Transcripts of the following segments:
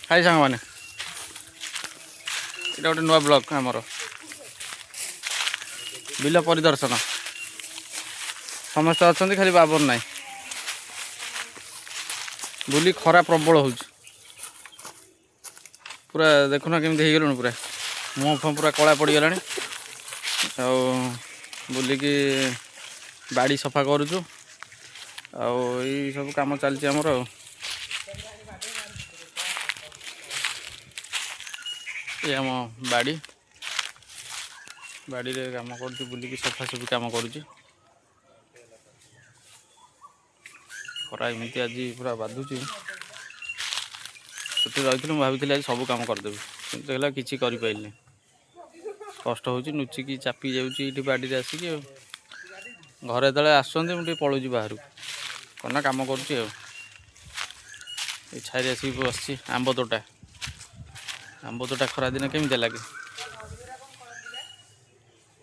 High ସାଙ୍ଗମାନେ, ଏଇଟା ଗୋଟେ ନୂଆ ବ୍ଲଗ୍ ଆମର, ବିଲ ପରିଦର୍ଶନ। ସମସ୍ତେ ଅଛନ୍ତି, ଖାଲି ବାବର ନାହିଁ। ବୁଲି ଖରା ପ୍ରବଳ ହେଉଛି ପୁରା। ଦେଖୁନ କେମିତି ହେଇଗଲୁଣି, ପୁରା ମୁହଁ ଫୁହଁ ପୁରା କଳା ପଡ଼ିଗଲାଣି। ଆଉ ବୁଲିକି ବାଡ଼ି ସଫା କରୁଛୁ, ଆଉ ଏଇ ସବୁ କାମ ଚାଲିଛି ଆମର। ଆଉ ଏ ଆମ ବାଡ଼ି, ବାଡ଼ିରେ କାମ କରୁଛୁ, ବୁଲିକି ସଫାସଫି କାମ କରୁଛି। ଖରା ଏମିତି ଆଜି ପୁରା ବାଧୁଛି। ଛୁଟି ରହିଥିଲି, ମୁଁ ଭାବିଥିଲି ଆଜି ସବୁ କାମ କରିଦେବି, କିନ୍ତୁ ଦେଖିଲା କିଛି କରିପାରିଲିନି। କଷ୍ଟ ହେଉଛି, ନୁଚିକି ଚାପି ଯାଉଛି ଏଇଠି ବାଡ଼ିରେ ଆସିକି। ଆଉ ଘରେ ଯେତେବେଳେ ଆସୁଛନ୍ତି, ମୁଁ ଟିକେ ପଳାଉଛି ବାହାରକୁ, କ'ଣ ନା କାମ କରୁଛି। ଆଉ ଏଇ ଛାଇରେ ଆସିକି ବସିଛି। ଆମ୍ବ ତୋଟା, ଆମ୍ବ ତୋଟା ଖରାଦିନେ କେମିତି ଲାଗେ,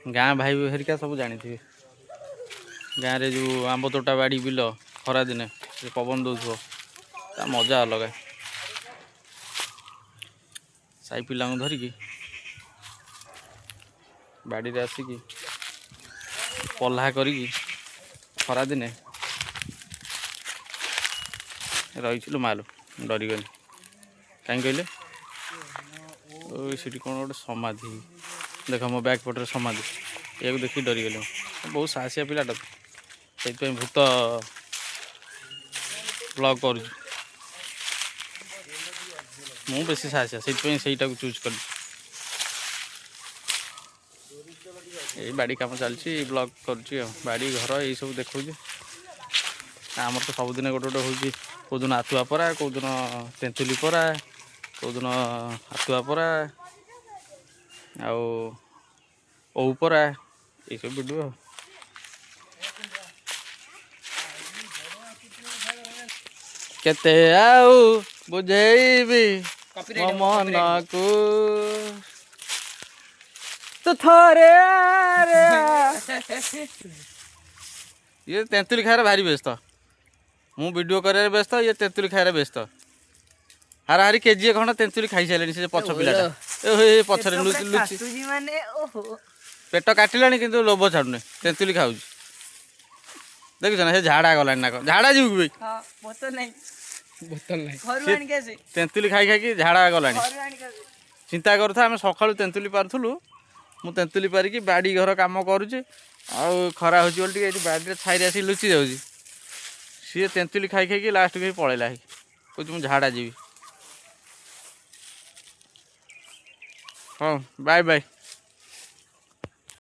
ଗାଁ ଭାଇ ହେରିକା ସବୁ ଜାଣିଥିବେ। ଗାଁରେ ଯେଉଁ ଆମ୍ବ ତୋଟା, ବାଡ଼ି, ବିଲ, ଖରାଦିନେ ସେ ପବନ ଦେଉଥିବ, ତା ମଜା ଅଲଗା। ସାହି ପିଲାଙ୍କୁ ଧରିକି ବାଡ଼ିରେ ଆସିକି ପଲ୍ହା କରିକି ଖରାଦିନେ ରହିଥିଲୁ। ମାଲୋ, ଡରିଗଲି। କାହିଁ କହିଲେ? ଓ, ସେଠି କ'ଣ ଗୋଟେ ସମାଧି ଦେଖ, ମୋ ବ୍ୟାକ୍ ପଟରେ ସମାଧି। ଏହାକୁ ଦେଖିକି ଡରିଗଲି ମୁଁ। ବହୁତ ସାହସିଆ ପିଲାଟା ତ, ସେଇଥିପାଇଁ ଭୂତ ବ୍ଲଗ୍ କରୁଛି। ମୁଁ ବେଶୀ ସାହସିଆ, ସେଇଥିପାଇଁ ସେଇଟାକୁ ଚୁଜ୍ କଲି। ଏଇ ବାଡ଼ି କାମ ଚାଲିଛି, ବ୍ଲଗ୍ କରୁଛି। ଆଉ ବାଡ଼ି ଘର ଏଇସବୁ ଦେଖାଉଛି। ଆମର ତ ସବୁଦିନ ଗୋଟେ ଗୋଟେ ହେଉଛି। କେଉଁଦିନ ଆତୁଆ ପରା, କେଉଁଦିନ ତେନ୍ତୁଲି ପରା, କେଉଁଦିନ ଆତୁଆ ପରା ଆଉ ଓଉ ପରା, ଏଇସବୁ ଭିଡ଼ିଓ। କେତେ ଆଉ ବୁଝେଇବି ମୋ ମନକୁ, ତୁ ଥରେ ଆରେ ଆ। ଇଏ ତେନ୍ତୁଲି ଖାଇବାରେ ଭାରି ବ୍ୟସ୍ତ। ମୁଁ ଭିଡ଼ିଓ କରିବାରେ ବ୍ୟସ୍ତ, ଇଏ ତେନ୍ତୁଲି ଖାଇବାରେ ବ୍ୟସ୍ତ। ହାରାହାରି କେଜିଏ ଖଣ୍ଡ ତେନ୍ତୁଲି ଖାଇସାରିଲେଣି। ସେ ପଛ ପିଲାଟା ଏ ହେ, ଏ ପଛରେ ଲୁଚି ଲୁଚି କାଟୁଛି ମାନେ, ଓହୋ। ପେଟ କାଟିଲାଣି କିନ୍ତୁ ଲୋଭ ଛାଡୁନି, ତେନ୍ତୁଲି ଖାଉଛି। ଦେଖୁଛ ନା, ସେ ଝାଡ଼ା ଗଲାଣି ନା କଣ? ଝାଡ଼ା ଯିବୁ କି ଭାଇ? ହଁ, ବୋତଲ ନାହିଁ। ବୋତଲ ନାହିଁ। ଘରୁ ଆଣିକି ଆସେ। ତେନ୍ତୁଲି ଖାଇ ଖାଇକି ଝାଡ଼ା ଗଲାଣି। ଘରୁ ଆଣିକି ଆସେ। ଚିନ୍ତା କରୁଥା, ଆମେ ସକାଳୁ ତେନ୍ତୁଲି ପାରୁଥିଲୁ। ମୁଁ ତେନ୍ତୁଲି ପାରିକି ବାଡ଼ି ଘର କାମ କରୁଛି, ଆଉ ଖରା ହେଉଛି ବୋଲି ଟିକେ ଏଇଠି ବାଡ଼ିରେ ଛାଇରେ ଆସିକି ଲୁଚି ଯାଉଛି। ସିଏ ତେନ୍ତୁଲି ଖାଇ ଖାଇକି ଲାଷ୍ଟକୁ ହେଇ ପଳେଇଲା। ହେଇ କହୁଛି ମୁଁ ଝାଡ଼ା ଯିବି। ହଁ, ବାଏ ବାଏ।